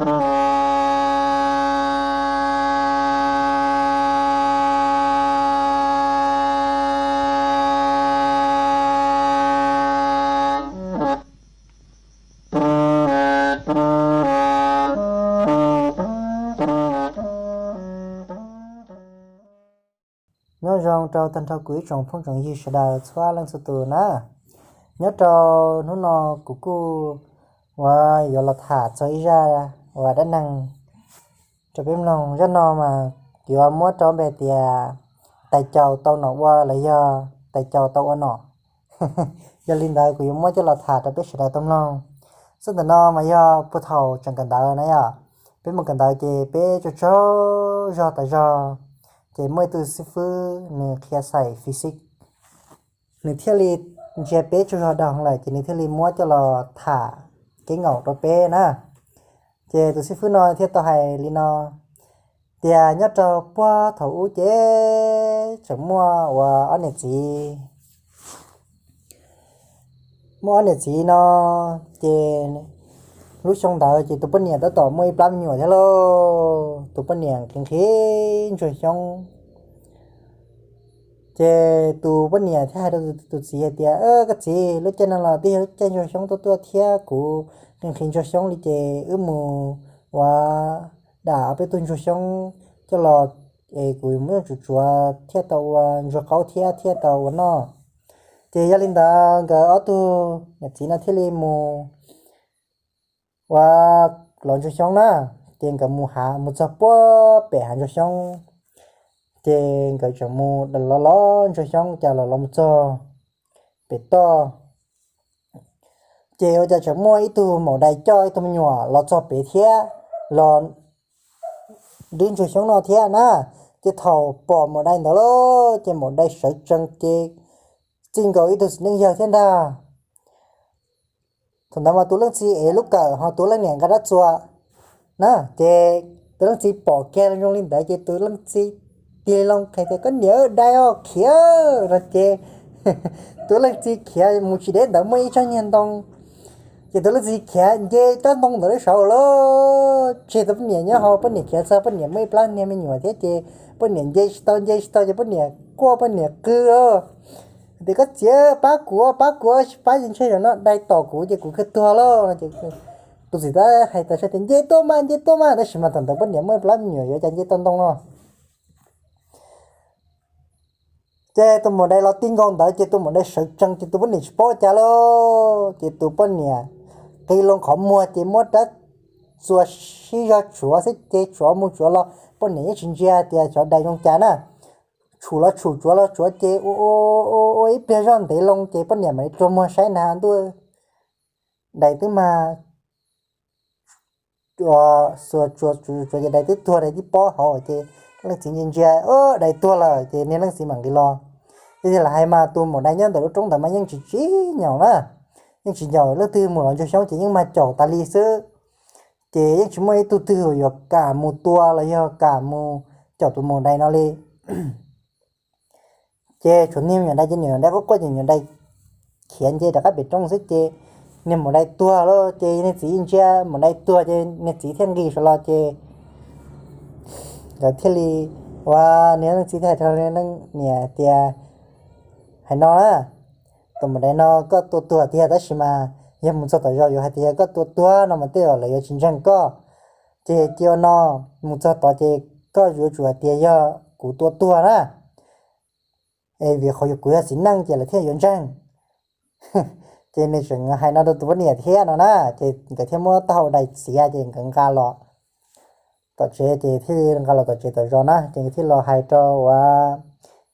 Nyob zoo rau tag nrho kuv ib tsoom phooj tsoom ywg sawv daws txhua leej txhua tus na. Nyob rau hnub no kuv kuj uas yuav los tham txog ib zaj uas dab neeg rau peb mloog. Zaj no mas yuav muab rau npe tias tais caus tau nom ua los yog tais caus tau ua nom. Yog li ntawd kuv yuav muab coj los tham rau peb sawv daws tau mloog. Xub ntawm no mas yog puag thaum tseem kawm ntawv na yom, peb mus kawm ntawv ces peb tsaug tsaug zog tas zog, ces muaj ib tug xib fwb nws qhia xais physics, nws thiaj li ntsia peb tsaug zog dhau lawm ces nws thiaj li muab coj los tham keeb nkaum rau peb na. Ces tus xib fwb no thiaj tau hais li no, tias nyob rau puag thaum ub ces tseem muaj uas ob niam txiv. Muaj ob niam txiv no, ces lub xyoo ntawd ces tus poj niam tab tom muaj ib plab me nyuam thiab lauj. Tus poj niam nqhis nqhis ntsuag xyoob. Ces tus poj niam thiaj hais rau tus txiv hais tias, Koj txiv, lub caij no los twb yog lub caij ntsuag xyoob tuaj tuaj thiab, kuv nqhis nqhis ntsuag xyoob li ces wb mus ua dam ob peb tug ntsuag xyoob coj los es kuv muab tsuav tsuav thiaj tau ua ntsuag qaub thiab thiaj tau ua noj. Ces yog li ntawd nkawd ob tug niam txiv no thiaj li mus ua lov ntsuag xyoob na. Ces nkawd mus hav, mus txog puag pem hav ntsuag xyoob, ces nkawd tseem mus lov lov ntsuag xyoob cas los los mus txog pem toj, ces ua cas tseem muaj ib tug maum dais coj ib tug me nyuam los txog pem thiab, los dib ntsuag xyoob no thiab na. Ces thaum pom maum dais ntawd lauj, ces maum dais sawv tsees ces txij nkaus ib tug txiv neej yawg thiab ntag. Thaum ntawd mas tus leej txiv ev lub kawm ho tus leej niam nqa rab txuas na, ces tus leej txiv pom kiag zoo li ntawd ces tus leej txiv tig li loo qhia tias, Koj niam, dais os, khiav no ces tus leej txiv khiav mus tsis deb ntawd muaj ib tsob niag ntoo, ces tus leej txiv khiav nce tsob ntoo ntawd lub saud lawm, tseg tus poj niam nyob hauv. Poj niam khiav txog, poj niam muaj ib plab niag me nyuam thiab ces poj niam nce tsis tau, nce tsis tau ces poj niam quaj, poj niam qw tias, Koj txiv, pab kuv, pab kuv, tsis pab ces ntshe zaum no dais tom kuv ces kuv kawg tuag lauj no ces tus txiv tab hais tas zog tias, Nce tuaj mas, nce tuaj mas, tab sis mas thaum ntawd poj niam muaj ib plab me nyuam yuav cas nce tau ntoo no. Ces tus maum dais los ti nkaus ntawd ces tus maum dais sawv tsees ces tus poj niam tsis paub cas lauj, ces tus poj niam qi loo qhov muag ces muab rab txuas sib zog tsuav xwb ces tsuav mus tsuav los poj niam yeej tsis ntsia tias cov dais zoo cas na. Tshum los tshum, tsuav los tsuav ces ua ua ib pliag zoj ntev loo ces poj niam mam li rua muag saib na, ntuj, dais twb mag, tsuav tsuav tsuav ces dais twb tuag, dais twb pob hauv ces leej txiv ntsia ntsia, dais tuag lawm ces niag leej txiv mam nqis los. Ces tiag los hais mas tus maum dais nyob ntawm lub roob ntawd mas yeej tsis tsim nyog na, yeej tsis ncaum leej twg mus lov ntsuag xyoob ces yeej mag caum tas li xwb. Ces yeej tsis muaj ib tug twg uas yuav kam mus tua los yog kam mus caum tus maum dais no li. Ces tshuav niag me nyuam dais ces niag me nyuam dais quaj quaj ces niag me nyuam dais khiav nce rov qab pem roob xwb ces niag maum dais tuag lawm ces niag txiv ntsia maum dais tuag ces niag txiv thiaj nqis saud los ces nkawd thiaj li, ua, niag leej txiv thiaj hais rau niam tias, Hais no na, tus maum dais no koj tua tuag tiag tab sis mas yog mus txog tom zos yuav hais tias yog koj tua tuag no mas tej zaum lawv yuav tsis ntseeg koj. Ces cia ua no, mus txog tod ces koj yuav tsum hais tias yog kuv tua tuag na, es vim qhov yog kuv yog txiv neej ces lawv thiaj yuav ntseeg. Ces nws tseem hais no rau tus poj niam thiab no na, ces nkawd thiaj muab taub hau dais txiav ces nkawd nqa los tom tsev, ces thiaj nqa los tom tsev tom zos na, ces nkawd thiaj los hais rau ua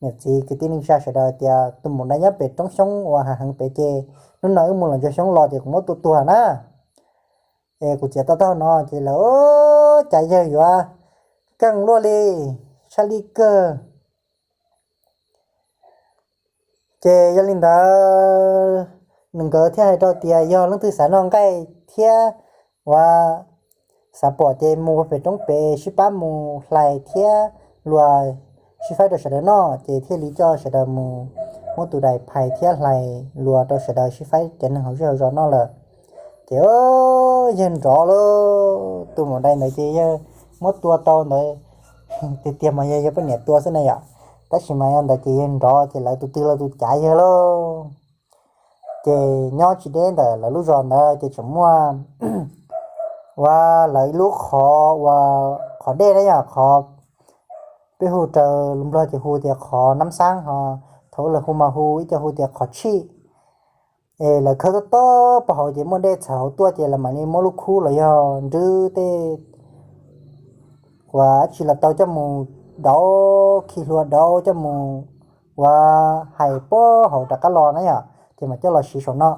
niam txiv kwv tij neej tsa sawv daws tias tus maum dais nyob pem roob xyoob uas hav heev pem ces hnub no wb mus lov ntsuag xyoob los ces kuv muab tua tuag na. Es kuv txiav tau taub hau no ces lawv, Cas yawg yuav keej luaj li, tshaj lij kawg. Ces yog li ntawd, nkawd thiaj hais rau tias yog leej twg xav noj nqaij thiab ua xav pom ces mus pem roob pem sib pab mus hlais thiab luas sib faib rau sawv daws noj, ces thiaj li coj sawv daws mus muab tus dais phais thiab hlais luas rau sawv daws sib faib cov neeg hauv zej hauv zos noj lawm. Ces yawg nrov lawm, tus maum dais ntawd ces yawg muab tua tau ntawd, tiag tiag mas yog yawg poj niam tua xwb na yom. Tab sis mas yog ntawd ces yawg nrov ces lawv tus twg los tus cav yawg lauj. Ces nyob tsis deb ntawm lawv lub zos ntawd ces tseem muaj ua lawv ib lub qhov ua qhov dej na yom, qhov peb hu raws lus Nplog ces hu tias qhov nab xaab ho, thaum lawv hu mas hu ib co hu tias qhov tshij. Es lawv khawb tob tob pov hauv ces muaj dej txhawv hauv tuaj ces lawv mam li muab lub khub los yog nrwb tej uas dab tsi los tau coj mus dauv, khi hlua dauv coj mus ua hais pov hauv rov qab los na yom, ces mam coj los siv saum no.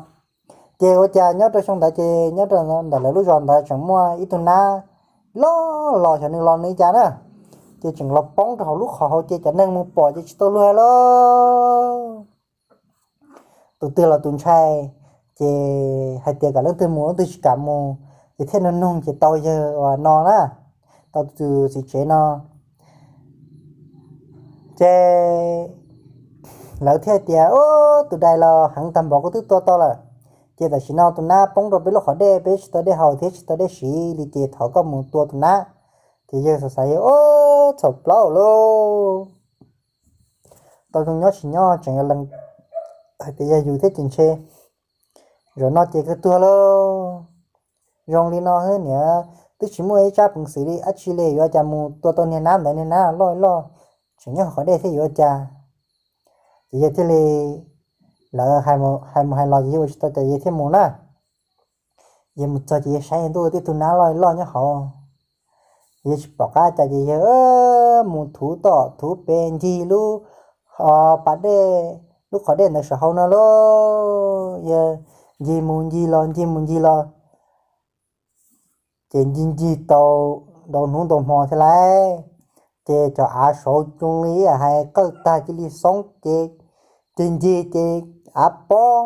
Ces ua cas nyob rau xyoo ntawd ces nyob rau ntawm lawv lub zos ntawd tseem muaj ib tug nab loj los, xyov nws los nws li cas na, ces tseem los poob rau hauv lub qhov hauv ces cov neeg mus pom ces tsis tau luag lauj. Tus twg los tus ntshai, ces hais tias kom leej twg mus leej twg tsis kam mus, ces thiaj nug nug ces tau yawg uas no na, tau tus txiv tsev no. Ces lawv thiaj tias, Ub, tus dais los heev tag npaum koj twb tua tau lawm, ces tam sim no tus nab poob rau peb lub qhov dej, peb tsis tau dej haus thiab tsis tau dej siv li, ces thov koj mus tua tus nab. Ces yawg xav xav yawg, Ub, txhaum plaub lauj, tau zoo nyob tsis nyob tseem yog lees hais tias yog yus thiab ces ntshe zaum no ces kawg tuag lauj. Zoo li no xwb niam, twb tsis muaj ib tsab peev xwm li dab tsi li, yuav cas mus tua tau niag nab ntawd, niag nab loj loj tseem nyob hauv qhov dej thiab yuav cas. Ces yawg thiaj li, lawv hais mus hais los ces yawg ua tsis tau cas yawg thiaj mus na. Yawg mus txog ces yawg saib ntuj, tib tug nab loj loj nyob hauv. Yawg tsis pom qab cas ces yawg mus thuv tom thuv pem ncig lub pas dej, lub qhov dej ntawd saum hauv no lauj. Yawg ncig mus ncig los ncig mus ncig los, ces ncig ncig tau ntau hnub ntau hmo thiab lauj, ces cov av saud zoo li hais qawj tag cia li xoob ces ncig ncig ces av pob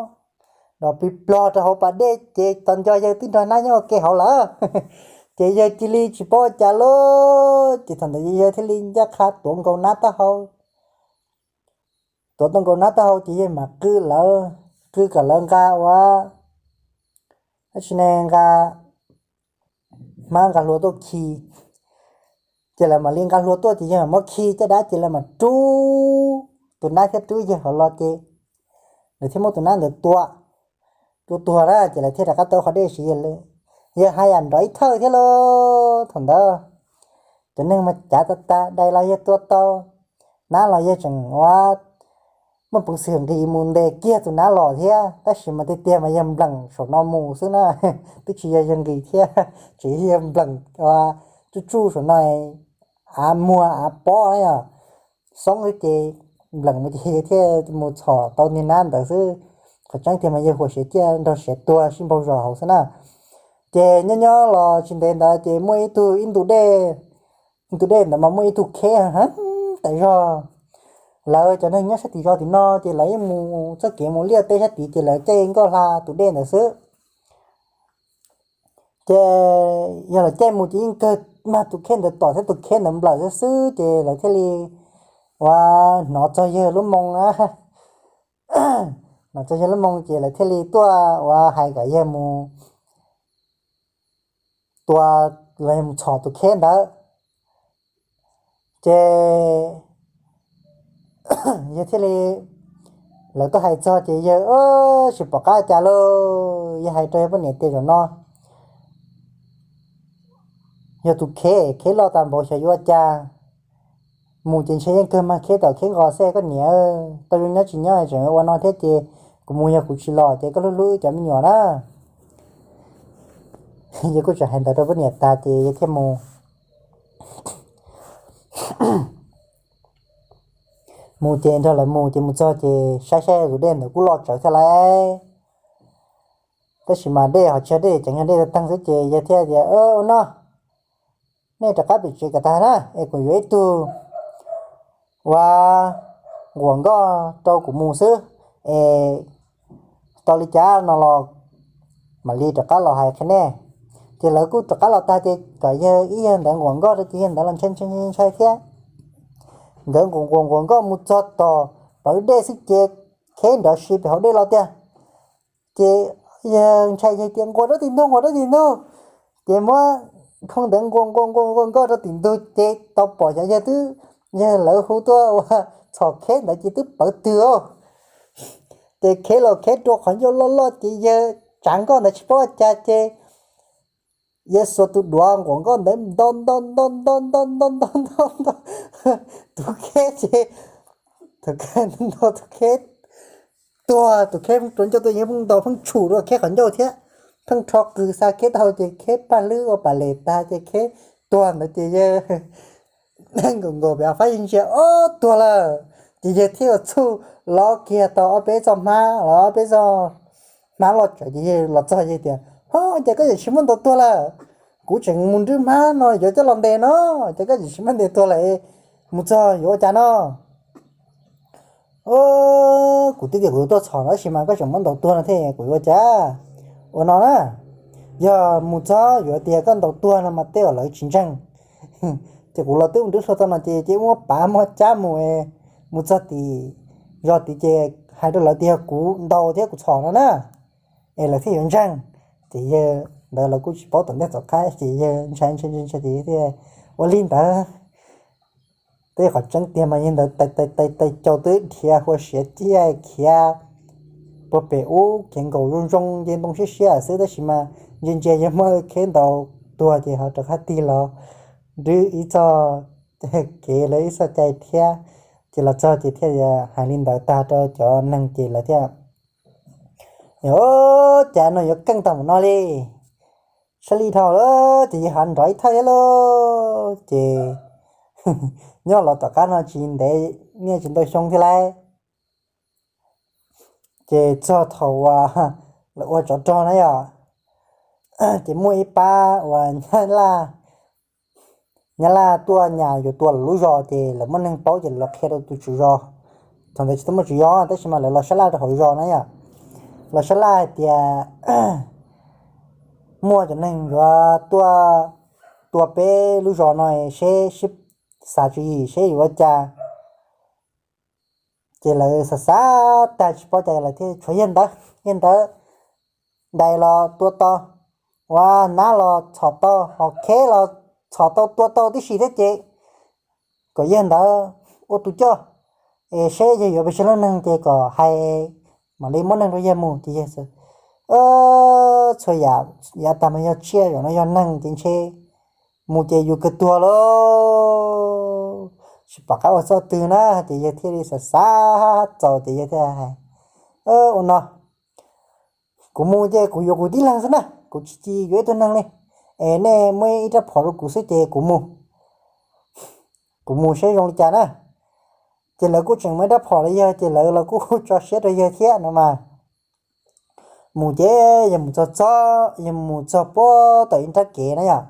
los plig plog rau hauv pas dej ces tos nco yawg twb nrog nab nyob ua ke hauv lawm. Ces yawg cia li tsis paub ua cas lauj, ces thaum ntawd yawg thiaj li ncaj qha tuav nkaus nab taub hau. Tuav tau nkaus nab taub hau ces yawg mam qw lawv, qw kom lawv nqa ua, tab sis ne nqa hmab nqa hlua tuaj khi. Ces lawv mam li nqa hlua tuaj ces yawg mam muab khi caj dab ces lawv mam rub tus nab thiab rub yawg hauv los ces lawv thiaj muab tus nab ntawd tua, tua tuag na ces lawv thiaj rov qab tau qhov dej siv. Yawg hais yam nrov ib thawj thiab lauj. Thaum ntawd cov neeg mas cav tas tas, dais los yawg tua tau, nab los yawg tseem ua muaj peev xwm nqis mus ntes kiag tus nab los thiab, tab sis mas tiag tiag mas yawg npleem saum no mus xwb na, twb tsis yog yawg nqis thiab, tseem yog yawg npleem ua tsuj tsuj saum no, av muag av pob na yom, xoob xwb ces npleem mus ces yawg thiaj mus txhom tau niag nab ntawd xwb. Qhov tseeb tiag mas yawg huam siav ciaj nrog siav tuag sib npaug zos hauv xwb na. Ces nyob nyob los tsis ntev ntawd ces muaj ib tug ib ntu dej, ib ntu dej ntawd mas muaj ib tug kheb heev tas zog. Lawv cov neeg nyob sab tim zos tim no ces lawv yeej mus txoj kev mus liaj teb sab tid ces lawv caij nkoj hla tus dej ntawd xwb. Ces yog lawv caij mus ces yeej kawg mag tus kheb ntawd tom thiab tus kheb ntawd nplawm xwb xwb ces lawv thiaj li ua hnov txog yawg lub moo na, hnov txog yawg lub moo ces lawv thiaj li tuaj ua hais kom yawg mus tua los yog mus txhom tus kheb ntawd. Ces yawg thiaj li, lawv tuaj hais txog ces yawg tsis pom qab cas lauj. Yawg hais rau yawg poj niam tias zaum no yog tus kheb, kheb loj tas npaum xyov yuav ua cas, mus ces ntshe yeej kawg mag kheb tom kheb nqos xwb koj niam, tau zoo nyob tsis nyob tseem ua no thiab ces kuv mus yog kuv tsis los ces koj hlub hlub cov me nyuam na. Yawg kuj tseem hais ntawd rau poj niam tas ces yawg thiaj mus. Mus ces nrog lawv mus ces mus txog ces saib saib tus dej ntawd kuj loj tsawv thiab lauj. Tab sis mas dej ho tsis yog dej tseem, yog dej tag xwb ces yawg thiaj tias, Ua no, nej rov qab pem tsev kom tag na es kuv yuav ib tug ua nquas nkoj rau kuv mus xwb es tau li cas no los mam li rov qab los hais qhia nej. Ces lawv kuj rov qab los tag ces kom yawg ib yawg ntawd nquas nkoj rau ces yawg ntawd los ntshai ntshai ntshai ntshai thiab. Nkawd nquas nquas nquas nkoj mus txog tom plawv dej xwb ces kheb nrov si pem hauv dej los tiag. Ces yawg ntshai yawg tias nquas rau tim ntug, nquas rau tim ntug. Ces muab khooj ntawd nquas nquas nquas nquas nquas rau tim ntug ces tau pom xyov yawg twb, yawg lawv hu tuaj ua txhom kheb ntawd ces twb pawv twg os. Ces kheb los kheb rau qhov ncauj loj loj ces yawg tsav nkoj ntawd tsis paub ua cas ces yawg xuas tus duav nquas nkoj ntawd nto nto nto nto nto nto nto nto nto tus kheb ces tus kheb nto tus kheb tuag, tus kheb pheej rua ncauj tuaj yeej pheej nto pheej tshum rua kheb qhov ncauj thiab. Pheej rho qws xa kheb tau ces kheb paj hlwb ua pas les tag ces kheb tuag ntawd ces yawg nkaum nkaus pem fab ntsia ob tuag lawm. Ces yawg thiaj ua txuj lov kiag tau ob peb txoj hmab los ob peb txoj hmab loj tsawv ces yawg los txog yawg tias ho cas koj yuav tsis muab ntaus tuag lawm? Kuv tseem mus nrhiav hmab no yuav coj los ntes no, cas koj yuav tsis muab ntes tuag lawm? Mus txog yuav ua cas no? Kuv twb tias kuv yuav tuaj txhom no tab sis mas koj tseem muab ntaus tuag no thiab kuv yuav ua cas? Ua no na, yog mus txog yuav tias koj ntaus tuag no mas tej zaum lawv tsis ntseeg. Ces kuv los twb mus nrhiav hlua tau no ces ces muab pav muab cab mus, mus txog tim zos tid ces hais rau lawv tias yog kuv ntaus thiab kuv txhom no na, es lawv thiaj yuav ntseeg. Ces yawg ntawd los kuj tsis paub tom ntej tom qab ces yawg ntshai ntshai ntshai ces yawg thiaj ua li ntawd. Tej qhov tseeb tiag mas yawg ntawd tais tais tais cau twb dhia hua siav ciaj khiav puag pem ub khiav nkaum zoo zoo nce ntoo siab siab xwb tab sis mas ntsia ntsia yawg muab kheb ntaus tuag ces ho rov qab tig los nrhiav ib txoj kev lawv ib txoj cai thiab. Ces los txog ces thiaj hais li ntawd tag rau cov neeg ces lawv thiaj, o, cas no yuav keej tag mus no li. Sab li dhau lawm ces yawg ho nrov ib thawj thiab lauj. Ces nyob los tom qab no tsis ntev, niaj tsis ntau xyoo thiab lauj, ces txog thaum uas lawv ua tsov rog na yom, ces muaj ib pab uas nyab laj, nyab laj tuaj nyas yuav tua lawv lub zos ces lawv muaj neeg paub ces lawv los qhia rau tus tswv zos. Thaum ntawd tsis tau muaj tswv zos tab sis mas lawv los sab laj rau hauv zos na yom, los sab laj hais tias muaj cov neeg yuav tuaj tua peb lub zos no seb sib xav tswv yim seb yuav ua cas. Ces lawv xav xav tag tsis paub cas lawv thiaj tshuav yawg ntawd, yawg ntawd dais los tua tau, ua nab los txhom tau, hos kheb los txhom tau tua tau tib si thiab ces kom yawg ntawd ua tus coj, es seb yawg yuav pes tsawg lub neeg ces kom hais mam li muab neeg rau yawg mus ces yawg txhua yam yav tag mas yog tsiaj, zaum no yog neeg ces ntshe mus ces yus kawg tuag lauj, tsis pom qab ua txoj twg na. Ces yawg thiaj li xav xav txaus ces yawg thiaj hais, ua no, kuv mus ces kuv yuav kuv tib leeg xwb na, kuv tsis cia yuav ib tug neeg li, es nej muab ib rab phom rau kuv xwb ces kuv mus, kuv mus seb zoo li cas na. Ces lawv kuj tseem muab ib rab phom rau yawg ces lawv los kuj tso siab rau yawg thiab no mas. Mus ces yawg mus txog txog, yawg mus txog puag tom ib nrab kev na yom,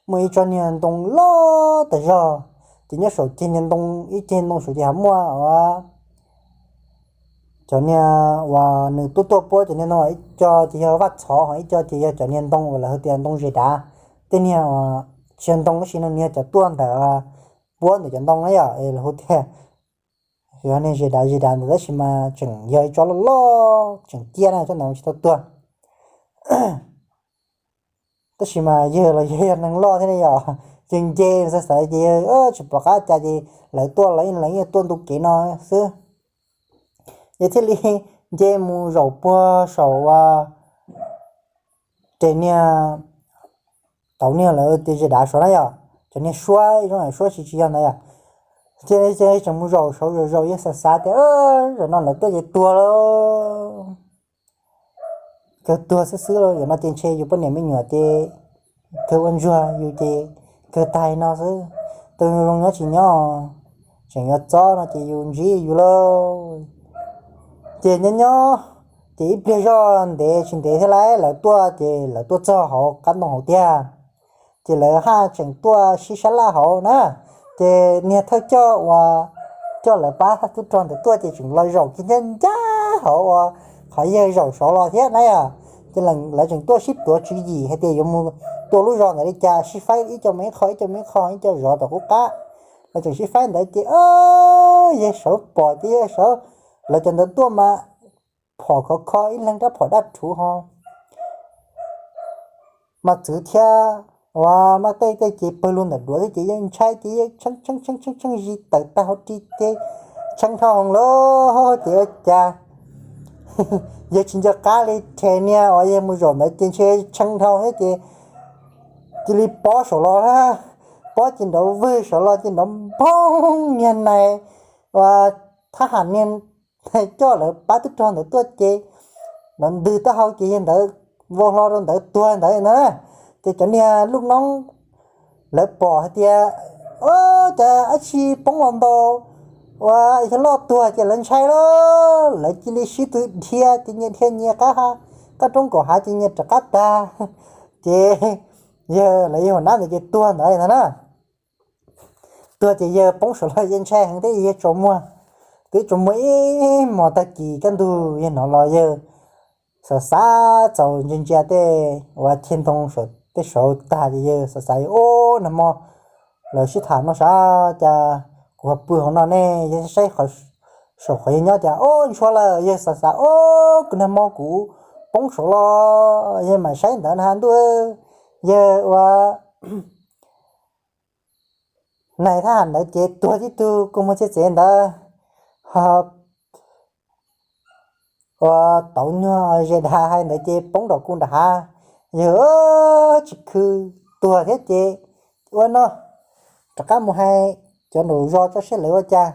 muaj ib tsob niag ntoo loj tas zog, ces nyob saum ceg niag ntoo, ib ceg ntoo saum ces ho muaj cov niag uas nws tuaj tuaj puab cov niag ntoo, ib co ces yog vaj txhov ho ib co ces yog cov niag ntoo uas lawv hu tias ntoo zes dav. Tej niag uas tsis yog ntoo tab sis no niag cov tuaj ntawm puab ntawm cov ntoo na yom, lawv hu tias yog niag zes dav zes dav ntawd tab sis mas tseem yog ib tsob loj loj tseem ciaj na, tsob ntawd tsis tau tuag. Tab sis mas yawg los yawg yog neeg loj thiab ne yom, yawg nce xav xav ces tsis pom qab cas ces lawv tuaj los yeej lawv yeej tuaj ntu kev no xwb. Yawg thiaj li nce mus zaum puag saum ua tes niag tauv niag lawv tias zes dav saud na yom, cov niag suab ib zoo suab tsis tsis yog ntawd yom. Ces tseem mus zaum saud zaum zaum yawg xav xav tias zaum no lawv tuaj ces tuag lauj, kawg tuag xwb xwb lauj, zaum no ces ntshe yus poj niam me nyuam ces kawg ua ntsuag, yus ces kawg tag no xwb, tus zoo nyob tsis nyob, tseem yuav txob no ces yus ntsib yus lauj. Ces nyob nyob ces ib pliag zoj ntev tsis ntev thiab lauj, lawv tuaj ces lawv tuaj txog hauv qab ntoo hauv tiag. Ces lawv haj tseem tuaj sib sab laj hauv na, ces niag thawj coj uas coj lawv pab tub rog ntawd tuaj ces tseem los zaum kiag ncaj ncaj hauv uas qhov yawg zaum saud los thiab na yom. Ces lawv tseem tuaj sib tuav tswv yim hais tias yuav mus tua lub zos ntawd li cas, sib faib ib co mus ib qho ib co mus ib qho ib co zov tom qub qab. Lawv tseem sib faib ntawd ces yawg saud pom ces yawg saud, lawv cov ntawd tuaj mas phom khov kho ib leeg rab phom dab rhuv ho maj txwv thiab uas maj tej tej ces pawg lug ntawm duav thiab ces yeej ntshai ces yeej tshee tshee tshee tshee zis tawm tag hauv ris ces tshee dhau hwv lawm ces ua cas yawg tsis nco qab li, rhe niag uas yawg mus zaum ntawd ces ntshe tshee dhau thiab ces cia li pob saum los, pob ces nrov vwg saum los ces nrov npoo, niag nais uas thab ham niag coj lawv pab tub rog ntawd tuaj ces nrov ntwg taub hau ces yawg ntawd vau hlo rau ntawd tuag ntawd na. Ces cov niag lub noob lawv pom hais tias, o, cas dab tsi poob los ntau ua yawg loj tuag ces lawv ntshai lawm, lawv cia li sib tw dhia ces nyias dhia nyias qab, qab roob kaum hav ces nyias rov qab tag. Ces yawg, lawv yawg ua nab ntawd ces tuag ntawd ntag na. Tuag ces yawg poob saum los yawg ntshai heev thiab yawg tsaus muag. Twb tsaus muag ib hmos tag kis kaj ntug yawg hnov los yawg xav xav txaus ntsia ntsia tej uas ceg ntoo tej saud tag ces yawg xav xav, o, nag hmo lawv sib tham no sav, cas kuv ho pw hauv no ne, yawg saib saum qhov yawg nyob cas, o, ntshua lawm. Yawg xav xav, o, kuv nag hmo kuv poob saud los yawg mam saib ntawd na ntuj, yawg ua nais thab ham ntawd ces tuag tib tug kua muag txhiaj txev ntawd, ho ua tauv nyuag ze dag hais ntawd ces poob nram kuv nram hav, yawg tsis khw, tuag thiab ces ua no, rov qab mus hais cov nraum zos tso seb lawv ua cas.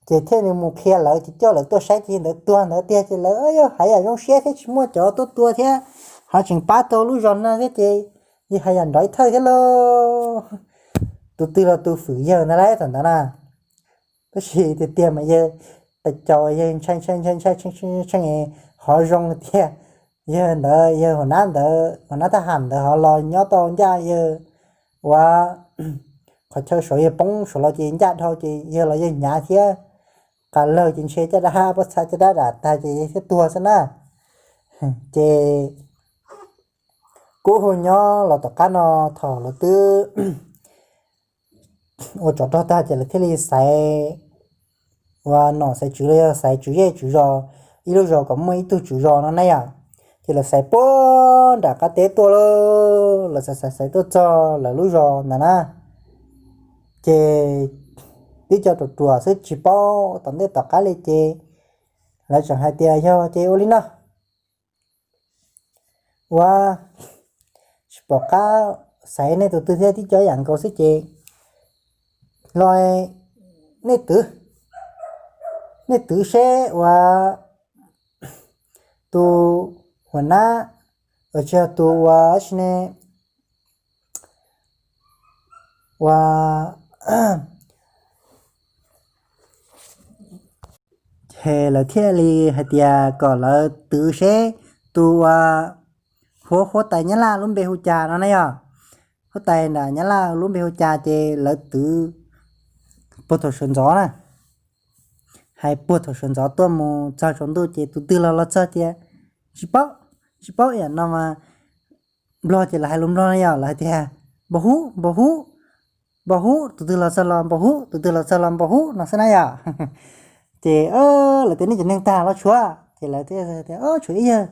Ces thiaj li mus qhia lawv ces coj lawv tuaj saib ces ntawd tuag ntawd tiag ces lawv yog hais yam zoo siab thiab tsis muaj cov tuaj tua thiab, ho tseem pab tau lub zos no thiab ces yog hais yam nrov ib thawj thiab lauj. Tus twg los tus fwm yawg ntawd lawm thaum ntawd na. Tab sis tiag tiag mas yawg pes caus yawg ntshai ntshai ntshai ntshai tshee tshee hov zoo tiag. Yawg ntawd yawg ua nab ntawd, ua nab thab ham ntawd ho los nyob tau ncaj yawg ua qhov chaw saud yawg poob saud los ces ncaj dhau ces yawg los yawg hnyav thiab, qas lawg ces ntshe caj dab pob txha caj dab dam tag ces yawg thiaj tuag xwb na. Ces kuj hu nyob los tom qab no thaum lawv twb ua tsov rog tag ces lawv thiaj li xaiv ua nom xaiv tswv los yog xaiv tswv zej tswv zos, ib lub zos kom muaj ib tug tswv zos no na yom. Ces lawv xaiv puag nram qab teb tuaj lauj, lawv xaiv xaiv xaiv tuaj txog lawv lub zos ntawd na. Ces tib co ruam ruam xwb tsis paub tom ntej tom qab li ces lawv tseem hais tias yog ces ua li no, ua tsis pom qab xaiv nej tus twg thiab, tib co yam nkaus xwb ces los nej twv, nej twv seb ua tus huam nab, tsis yog tus ua si ne, ua ces lawv thiaj li hais tias kom lawv twv seb tus ua huab, huab tais Nyab Laj lub npe hu cas no na yom. Huab tais nram Nyab Laj lub npe hu cas ces lawv twv puag thaum sawv ntxov na. Hais puag thaum sawv ntxov tuaj mus txog tsaus ntuj ces tus twg los los txog tias tsis paub, tsis paub yam no mas Nplog ces lawv hais lus Nplog na yom, lawv hais tias npau huv, npau huv, npau huv, tus twg los txog los npau huv, tus twg los txog los npau huv no xwb na yom. Ces lawv tias nej cov neeg tag los tshuav, ces lawv tias tshuav ib yawg.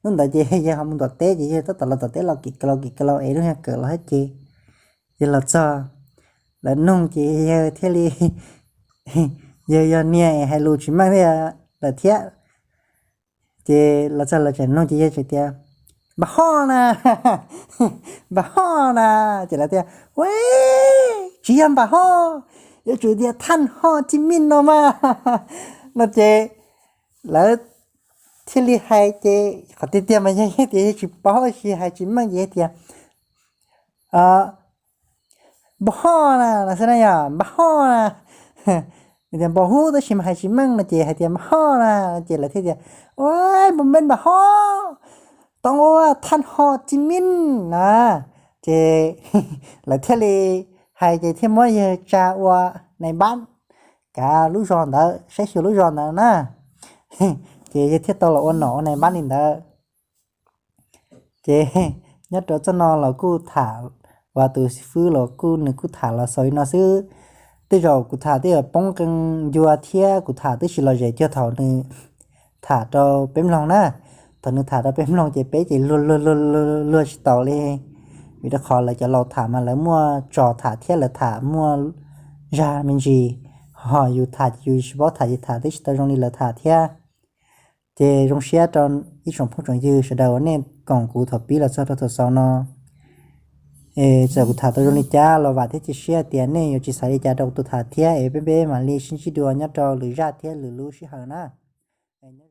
Hnub ntawd ces yawg ho mus tom teb ces yawg tab tom los tom teb los kim ka laus kim ka laus es lub nyuag kawm los thiab ces yawg los txog, lawv nug ces yawg thiaj li, yawg yog niag es hais lus tsis meej thiab lawm thiab. Ces los txog lawv tseem nug ces yawg tseem tias npam hoj na, npam hoj na. Ces lawv tias ua tsis yog npam hoj, yuav tsum tias thaj hoj ci mij no mas no ces lawv thiaj li hais ces qhov tiag tiag mas yawg tias yawg tsis paub sis hais tsis meej ces yawg tias npam hoj na no xwb na yom, npam hoj na. Tias npau huv tab sis mas hais tsis meej no ces hais tias npam hoj na. Ces lawv thiaj tias ua npam meej npam hoj, tau ua thaj hoj ci mij na. Ces lawv thiaj li hais ces thiaj muab yawg tsa ua nais npab kav lub zos ntawd, saib xyuas lub zos ntawd na. Ces yawg thiaj tau los ua nom ua nais npab li ntawd. Ces nyob rau txoj no los kuj tham, uas tus xib fwb los kuj nws kuj tham los xaus li no xwb. Tej zaum kuv tham tej zaum poob qee ncua thiab kuv tham twb tsis lom zem cuag thaum nws tham rau peb mloog na. Thaum nws tham rau peb mloog ces peb ces luag luag luag luag tsis taus li, vim rau qhov lawv cov laus tham mas lawv muaj tso tham thiab lawv tham muaj zaj me ntsis, ho yus tham ces yus tsis paub tham ces tham twb tsis tau zoo li lawv tham thiab. Ces zoo siab rau ib tsoom phooj tsoom ywg sawv daws uas nej koom kuv thaum pib los txog rau thaum xaus no. Es txawm kuv tham tau zoo li cas los vam thiab cia siab tias nej yuav tsis xav li cas rau kuv tus tham thiab es peb peb mam li sib ntsib dua nyob rau lwm zaj thiab lwm lub sij hawm na.